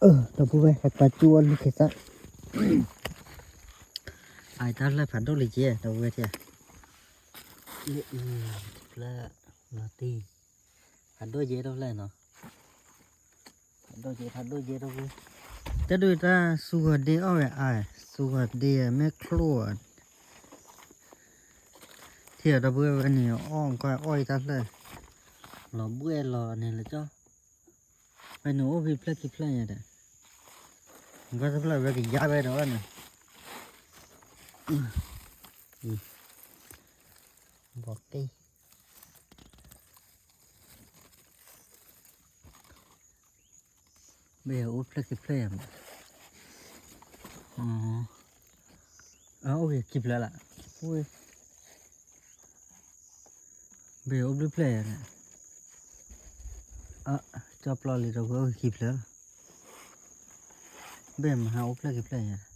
ເອີ ດອກເບີຍ ໄປປາຈູອັນນີ້ເຂດຊະ ອາຍຕາແລະ ຜັນໂດລິເຈ ດອກເບີຍເທຍ ເລະ ອື ແລະ ລາຕີ ຜັນໂດເຈ ດອກແລະເນາະ ຜັນໂດເຈ ຜັນໂດເຈ ດອກເບີຍ ຈະດູຕາ ສະຫວັດດີ ເອົາໄວ້ອາຍ ສະຫວັດດີ ແມ່ຄລັວ ເທຍ ດອກເບີຍ ອັນນີ້ ອອງກອຍ ອອຍຕາແລະ ລໍເບື່ອ ລໍອັນນີ້ລະເຈົ້າ. ໄປໜູ ໂອ ພີແພລະ ຄີແພລະຫຍັງແທ້ ມັນກໍສະເພາະວ່າກໍຢາໄປດອກນະ ອື ບອກຕິ ເບຍ ໂອ ພີແພລະ ຄີແພລະຫຍັງ ອໍ ເອົາ ໂອເຄ ຄີແພລະລະ ໂອ້ຍ. ເບໂອບລິເພລຍນະ ອະ ຈອບລໍລີໂຕເພິ່ນຄີເພລຍ ເບມາຫາໂອບລິເພລຍ